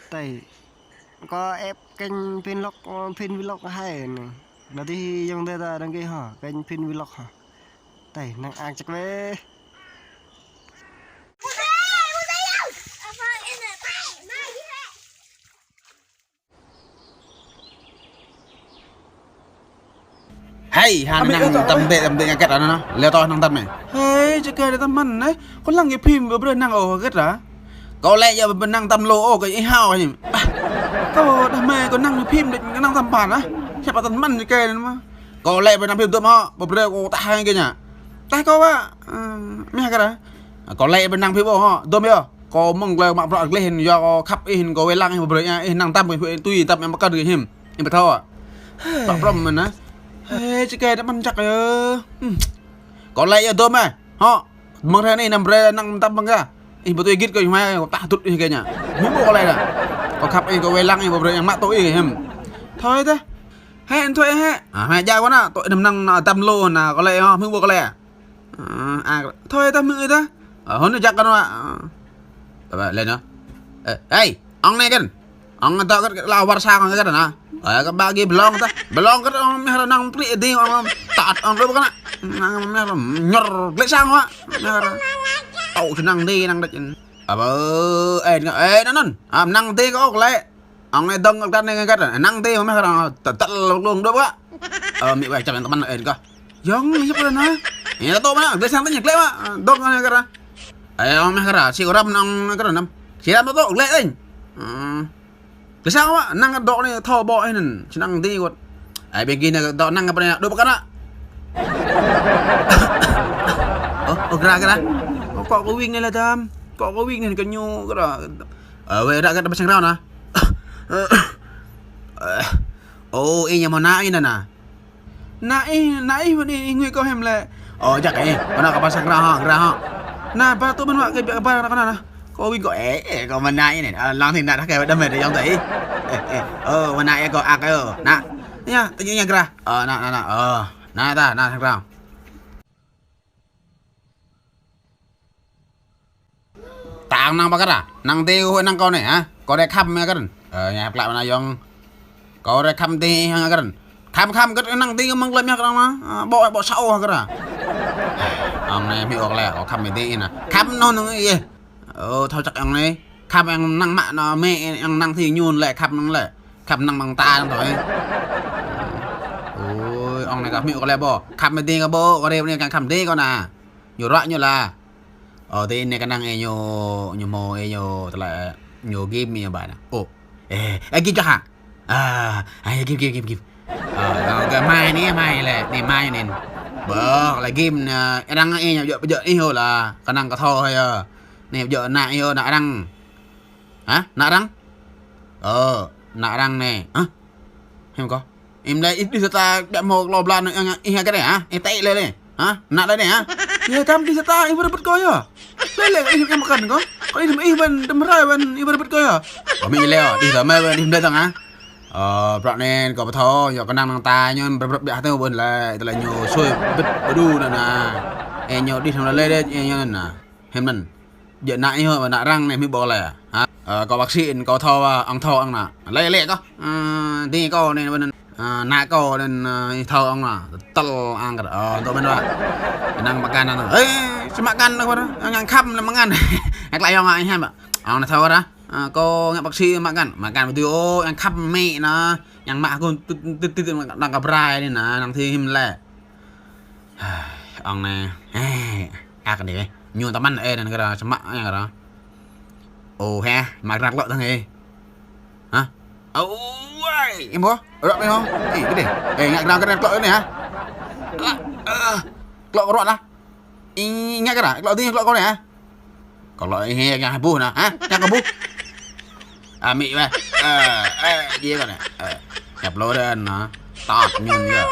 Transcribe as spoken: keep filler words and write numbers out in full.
Tơi, kâo ĕp kênh Phin Vlog, Phin Vlog hai anai. Nanti ayŏng adơi ta đăng ký hă, kênh Phin Vlog hă. Tơi, năng ang čăk weh. Hai, hă, amĭ năng ơi, tăm tĕ, tăm tĕ ngă hơget anŭn, lĕ tŏ năng tăm mĕ. Hai, čơkơi đa tăm mơ̆n anai. Kâo lăng kơ phim ƀu brơi năng ôh hơget hă. Kâo lĕ yơh ƀu năng tăm lu ôh, kơ ih hao hă. Kâo đah mơi kâo năng kơ phim đôč năng tăm pă hă. Hiăp tăm mơ̆n čơkơi anŭn mơ̆. Kâo lĕ ƀu năng phim tŭ mơ̆, ƀu brơi kâo tah hăng kơ ñu. Tah kâo wă, ơ, mĕ hơget hă. Kâo lĕ ƀu năng phim ôh hă, dôm yơh. Kâo mơ̆ng glai mă bruă gleh hĭn, yua kâo khăp ih hĭn, kâo wai lăng ih ƀu brơi ih năng tăm kơ ih tui tăm ih mă kơt kơ hĭn. Ih ƀu thâo. Pă prŏm mơ̆n anai. Hai, čơkơi đa mơ̆n čăk yơh. Hm. Kâo lĕ yơh dôm ah. Hă. Mơ̆ng hrơi anai năm brơi năng tăm mơ̆ng gah. Ih ƀu tui git kơ ih mai, kâo tah tŭt ih kơ ñu. Mĭ ƀu kâo lĕ đa. Kâo khăp ih, kâo wai lăng ih ƀu brơi ih mă tui ih hĭn. Thâo tah. Hai, thâo hai. Ah, hai jao kâo anai, tui đăm năng tăm lu anai kâo lĕ hă, mĭ ƀu kâo lĕ. Ơ, a, thâo tah mĭ tah. Ơ, hơnŭn jak kơ anŭn. Ơ, tơƀă lĕ anŭn. Ơ, ơi, ŏng anai kơ̆n. Ŏng tŏ kơ̆t kơ̆t la war sa kơ̆t kơ̆t anŭn. Ơ, kơ ƀă gih blŏng tah. Blŏng kơ̆t ŏng mĕ ră năng prĭ dih ŏng tăt ŏng đôč kơna. Năng mĕ ră ñor glĕ sang wă. Mĕ ră. Tŏ čơnăng dih năng đôč. Ơ, ơ, ơi, ơi, anŭn anŭn. Ơ, năng dih kâo lĕ. Ŏng anai dŏng kơ anai ngă hơget, năng tê mơ̆ mĕ kơ arăng tơl tơl lông đôč wă. Ơ, mĭ wai čăm tăm mơ̆n ơi kâo. Yŏng, hiăp kơ anŭn. Ih tŏ mơ̆n, gleh sang tơña gleh wă. Dŏng kơ anai kơ arăng. Ơi, ŏng mĕ kơ arăng, si kơ arăng ŏng kơ arăng. Si arăng tŏ gleh tơña. Ơ. Gleh sang wă, năng kơ dŏ anai thâo ƀô̆ anŭn, si năng tê wơ̆t. Ơi, ƀing gih anai dŏ năng kơ pơ anai, đôč pơ kơ anŭn. Ơ, ơ, kơ arăng, kơ arăng. Ơ, kâo kơ wing anai lĕ tăm. Kâo kơ wing anai kơ ñu kơ arăng. Ơ, wai ră kơ ta pơsang rao anai. Ơ, ơ. Ô, ih ñu hmâo ană ih anŭn anai. Ană ih, ană ih ƀơi anai, ih ngui kâo hiư̆m lĕ. Ô, jak ih, kơ anŭn kâo pơsang rao hă, rao hă. Anai, ba tŭ mơ̆n wă kơ biă kơ ba kơ anŭn anai. Kâo wing kâo, ê, ê, kâo mơ̆n ană ih anai. Ơ, lăng thĭn anŭn dah kơ đam mơi dih yŏng tơi. Ê, ê, ơ, mơ̆n ană ih kâo ak ơ. Anai, tơña ñu kơ arăng. Ơ, anai, anai, anai. Ơ, anai tah, anai pơsang rao. Tang năng pơkă hă? Năng tê kơ huĭ năng kâo anai hă? Kâo rai khăm mơ̆ kơ̆n. Ơ, ñu pơklă mơ̆n yŏng. Kâo rai khăm tê hăng kơ̆n. Khăm khăm kơ̆t năng tê kơ mơ̆ng glai mơ̆ kơ̆n mơ̆. Ơ, ƀô̆ ƀô̆ sa ôh kơ arăng. Ơ, anai mĭ ôh lĕ, kâo khăm mơ̆ tê anai. Khăm anŭn năng ih. Ơ, thâo čăk yŏng anai. Khăm yŏng năng mă anŭn mĕ yŏng năng tê ñu lĕ khăm năng lĕ. Khăm năng mơ̆ng ta năng thâo ih. Ôi, ŏng anai kâo mĭ ôh lĕ ƀô̆. Khăm mơ̆ tê kơ ƀô̆, kâo rai anai kâo khăm tê kâo anai. Ñu ră ñu lah. Ơ, tơ anai kơnang ih ñu, ñu hmâo ih ñu tơlơi ñu game ñu ƀai anai. Ô. Ê, ê, game čah hă? Ơ, ơ, game, game, game, game. Ơ, ơ, kơ mai anai, mai lĕ, anai mai anai. Ƀơ̆, lĕ game anai, arăng ih ñu pơjơ̆, pơjơ̆ ih hŏ lah. Kơnang kơ thâo hơi ơ. Anai pơjơ̆ ană ih hŏ, ană arăng. Hă? Ană arăng? Ơ, ană arăng anai. Hă? Hiư̆m kâo? Ih mơ̆ lĕ ih đih sata ƀiă hmâo klâo blan ih hă kơ anai hă? Ih tĕ lĕ anai. Hă? Ană lĕ anai hă? Yơh, tăm đih sata ih ƀu rơbit kâo yơh. Lĕ lĕ ih, ih mơkăn kâo. Kâo đih mơ̆ ih ƀăn tơmrai ƀăn ih ƀu rơbit kâo yơh. Kâo mĭ lĕ, đih tơmai ƀăn đih mơ̆ lĕ tơ̆ng hă? Ơ, bruă anai kâo ƀu thâo, yua kơnang năng ta ñu ƀu rơbit ƀiă tơ̆ng ƀăn lĕ, tơlơi ñu sui bit ƀu đu anŭn anai. Ih ñu đih tơ̆ng lĕ lĕ, ih ñu anŭn anai. Hiư̆m anŭn. Djơ̆ ană ih hŏ, ană arăng anai hmâo ƀô̆ lĕ. Hă? Ơ, kâo bác sĩ, kâo thâo, ơ, ŏng thâo ŏng anai. Lĕ, lĕ kâo. Ơ, tê kâo anai, ƀơi anŭn, ơ, ană kâo anŭn, ơ, ih thâo ŏng anai. Tơl ang kơ, ơ, tơl mơ̆n wă. Năng mơkăn anŭn. Ê, či mơkăn anŭn kơ anŭn. Ŏng khăm lĕ mơkăn. Ih klă yŏng anai hiư̆m ƀă. Ŏng anai thâo ră. Ơ, kâo ngă bác sĩ mơkăn. Mơkăn ƀu dưi ôh, ŏng khăm mĕ anai. Ŏng mă kơ tĭt, tĭt, tĭt, tĭt, năng kơ brai anai anai, năng tê hiư̆m lĕ. Ŏng anai, ê, ak anai, ê. Ñu tăm mơ̆n, ê, anŭn kơ arăng, sơmă, ê, kơ arăng. Ô, hă, mă kơ arăng klŏ tơ̆ng, ê. Hă? Ơ, ôi, ih hmâo, ră anai hŏ. Ê, kơ anai. Ê, ngă kơ arăng, kơ arăng klŏ anai, hă? Ơ, ơ, klŏ kơ arăng lah. Ih, ngă kơ arăng, klŏ tui, klŏ kơ anai, hă? Kâo lŏ ih ngă hơbuh anai, hă? Ngă kơ hơbuh. Ơ, mĭ weh. Ơ, ơ, djai kâo anai. Ơ, ngă pơlô đơi anai. Tăt ñun yơh.